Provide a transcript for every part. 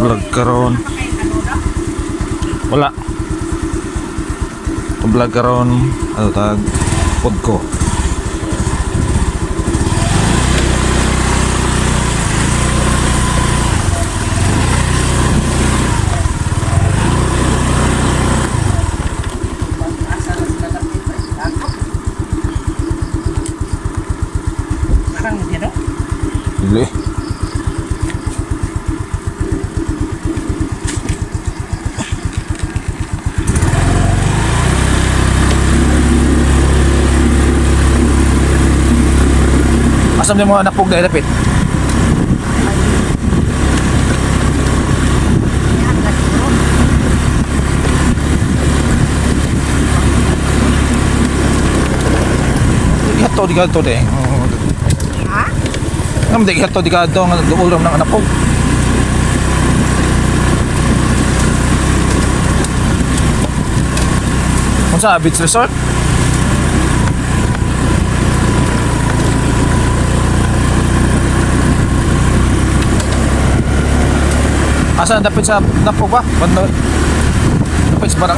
Vlog karon. Wala. Atong vlog karon ano tag podko. Asa na sila dapit pa sila ako. Parang hindi, no? Dili. Asam yung mga napog dahil dapit? Yan, na siguro. Ihato di kadto de. Ha? Ngam di ihato di kadto nga duol ram ng napog. Unsa beach resort? Asa ang dapit sa napog ba? Banda dapit sa barang.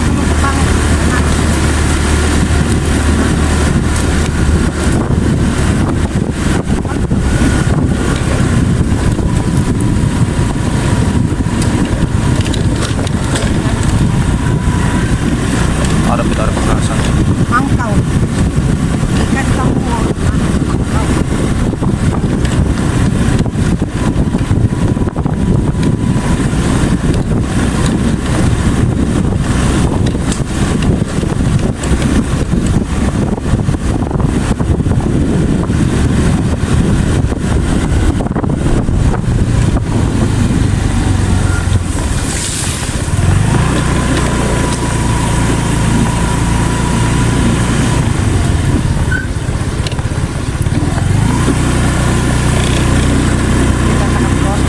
Ah, dapit ara pagkasan. Mangkaw. Ikat ka mo. Mangkaw. Kita sa kapos.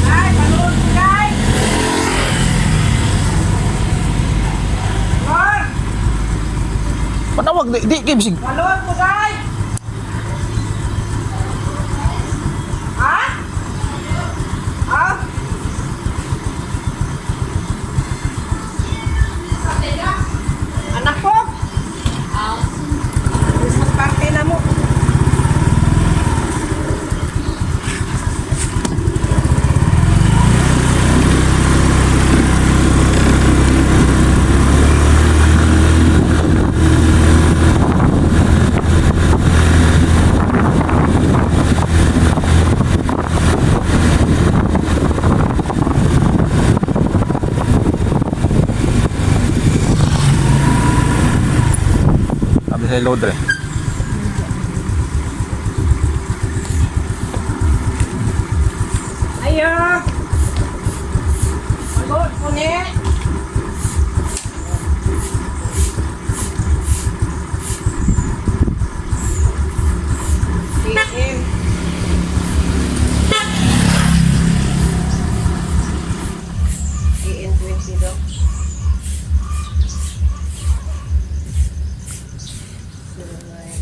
Ay, balon, guys! Lord! Panawag di di kay bisig. Balon mo, guys! Ha? Ha? Anak ko? Christmas party na mo. Sabi sa load re. Ayo! Balon ko ni. PM. AM 20 daw. 09.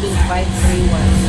7531.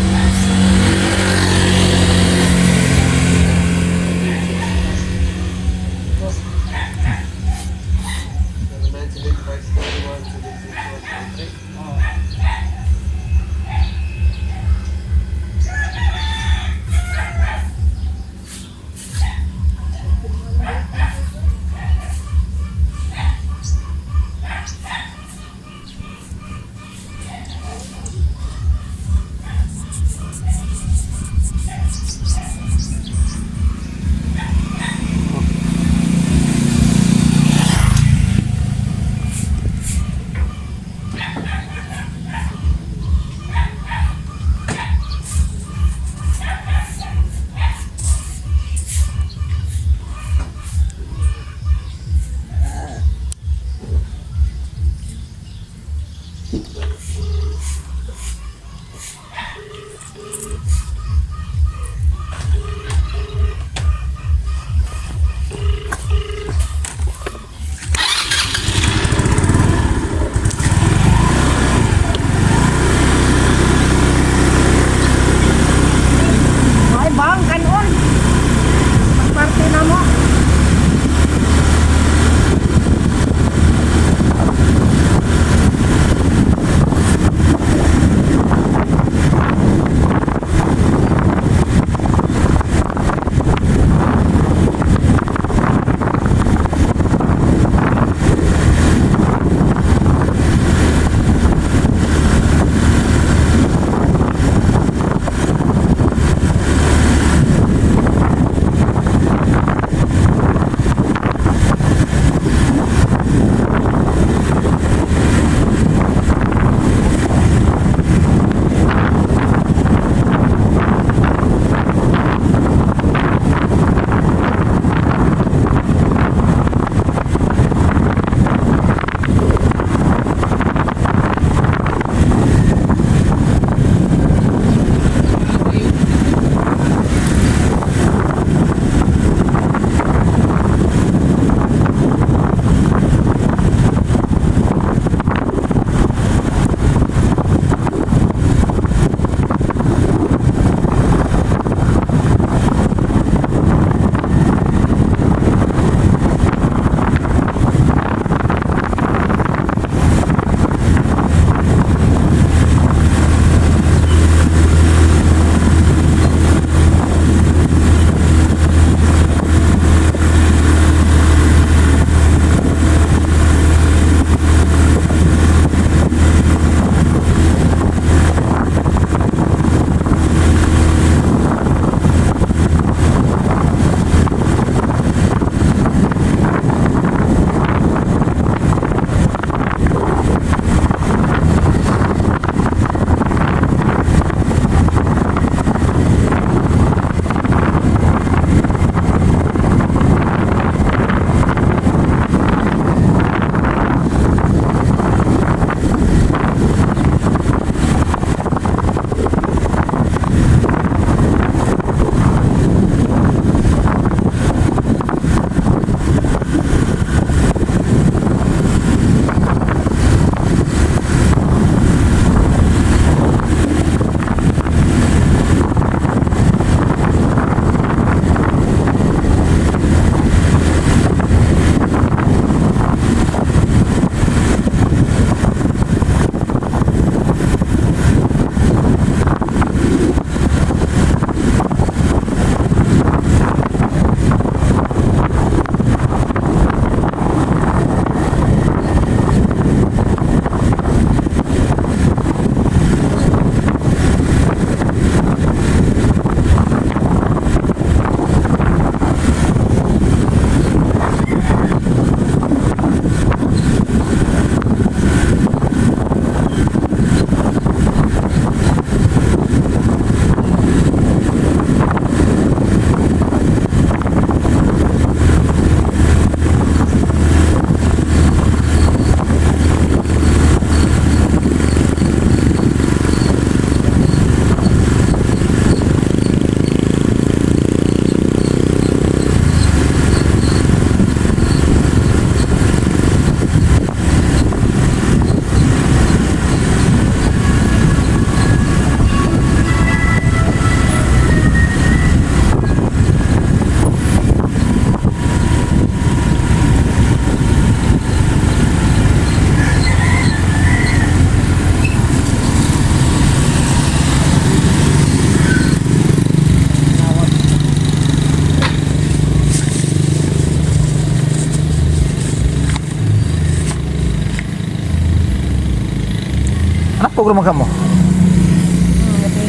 Dapog ra man ka mo.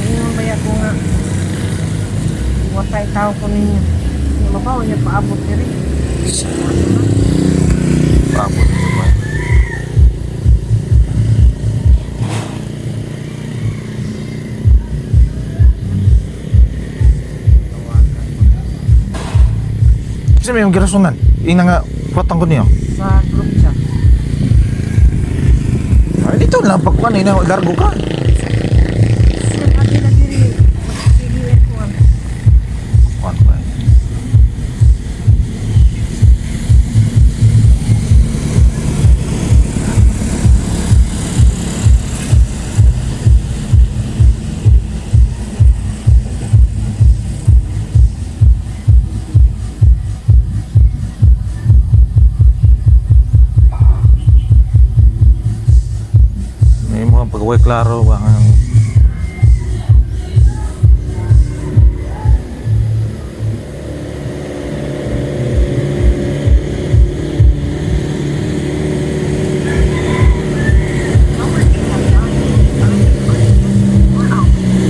Ingon ba ko nga watay tao ko ninyo. Hindi mabaw niya paabot diri. Paabot mo ba? Kasi may yung girasunan. Ina nga, kuwatang ko niyo. Sa group chat. Ay, dito lang pagkuhan. Ina, largo ka. Sir, ate na diri. Sige ko ah. Kuwan pa eh. May mga pag-uwi klaro ba ang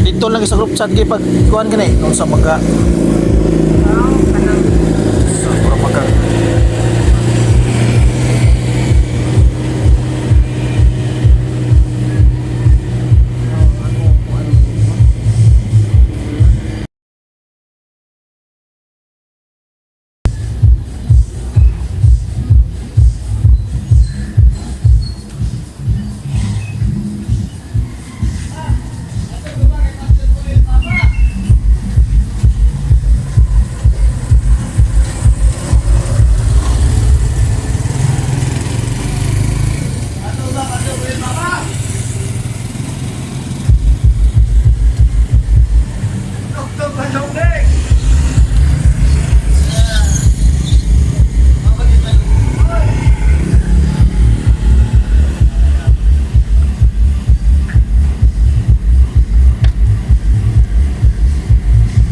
Dito lang sa group chat kay pag kuan kani kung sa magka Tao kanang sa puro magka. Ako ko ano.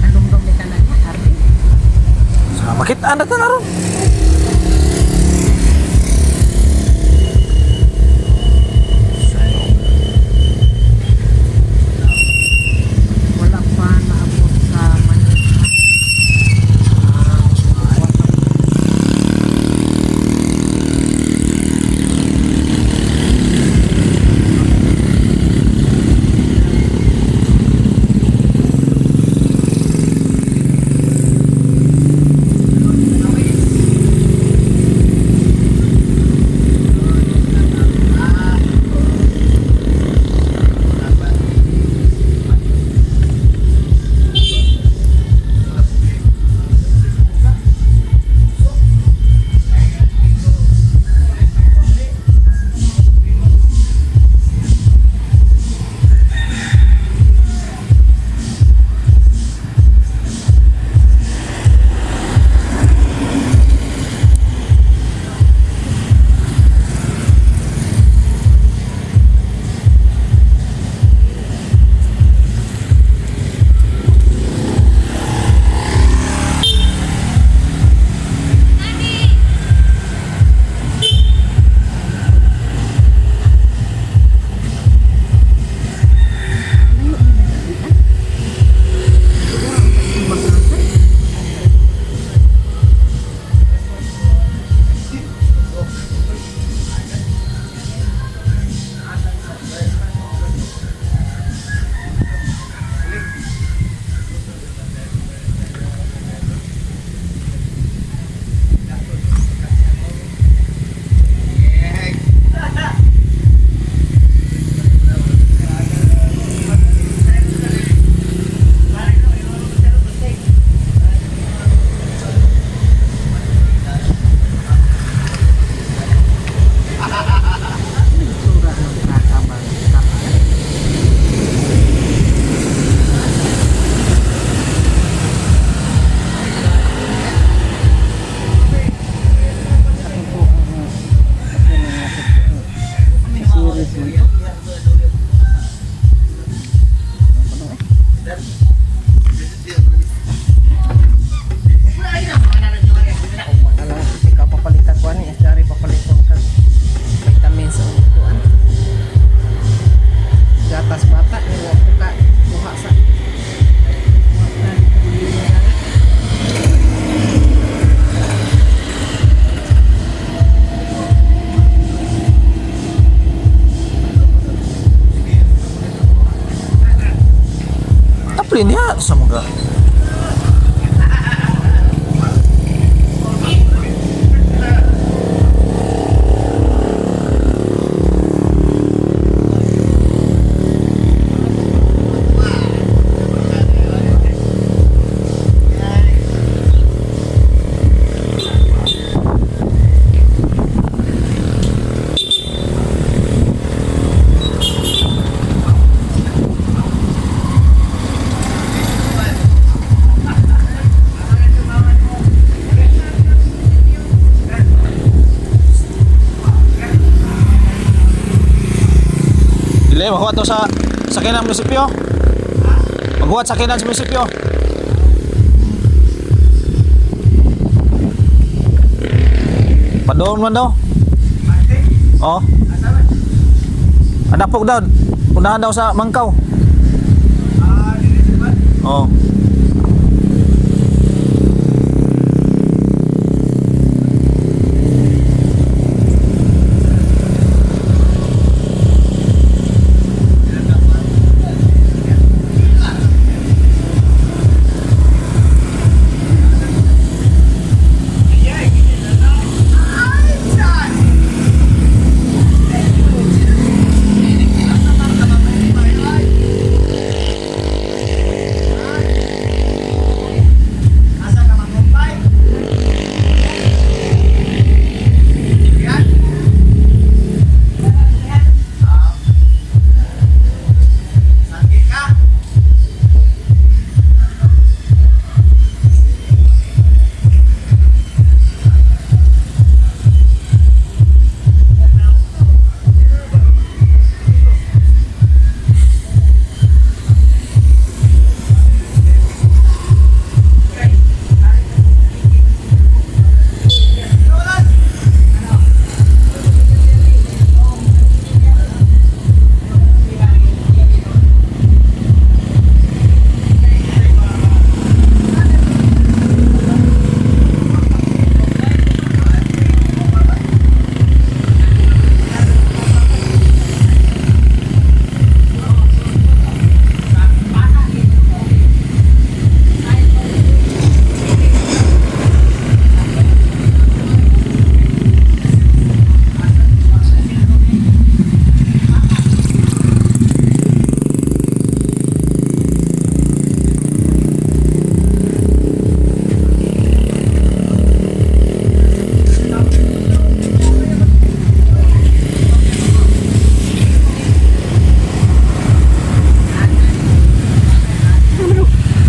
Anong ni tanan niya, Ardi? Sa makita na ta karon. Wala pa naabot sa Manila. Ah, Itsura ng kakabang kaka. Series man to. Alam, ikaw papalitan ko ani, dari papalitan ka vitamins o kuan. Aplin niya sa mga. Dili, maghuwat to sa sakyanan ng munisipyo. Maghuwat sa sakyanan sa munisipyo. Padoon man daw. Oh. Anapog daw. Unahan daw sa Mangkaw. Oh.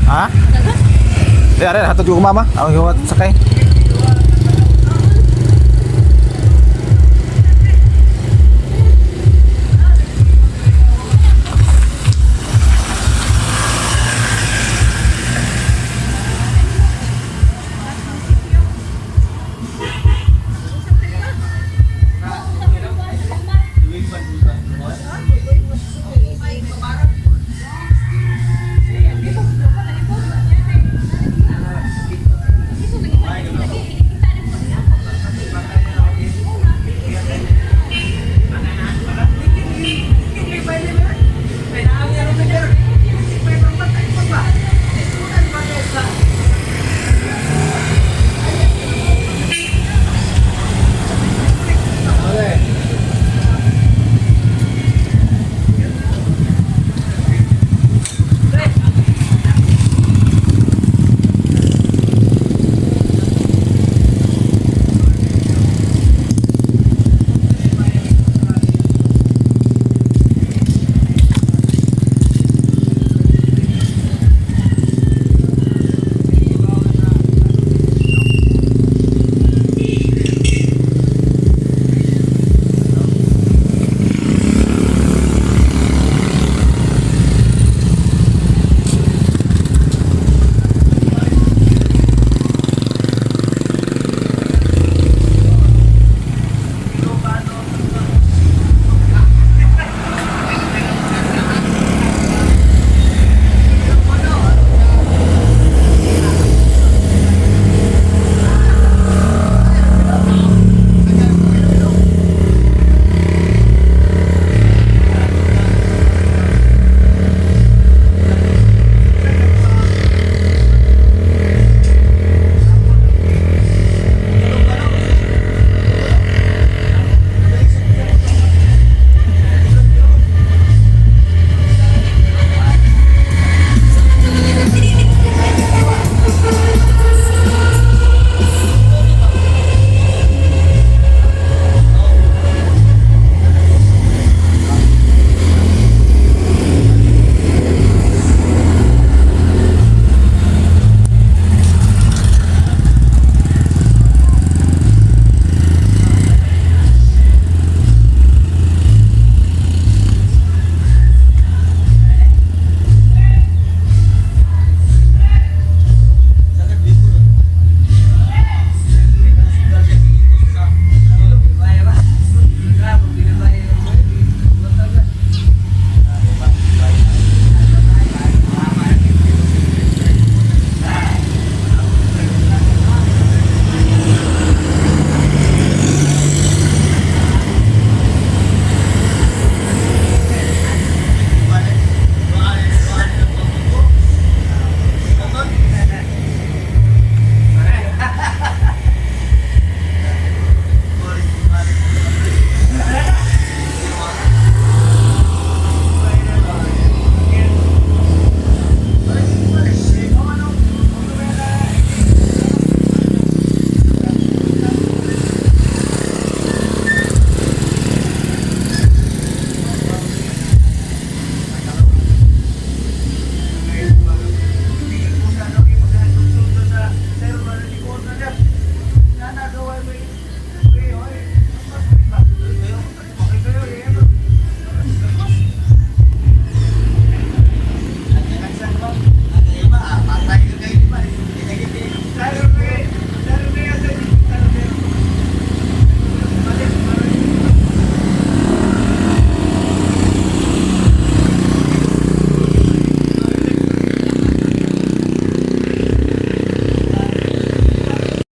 Ha? Di are hatod ko mama. Ako hiwat sakay.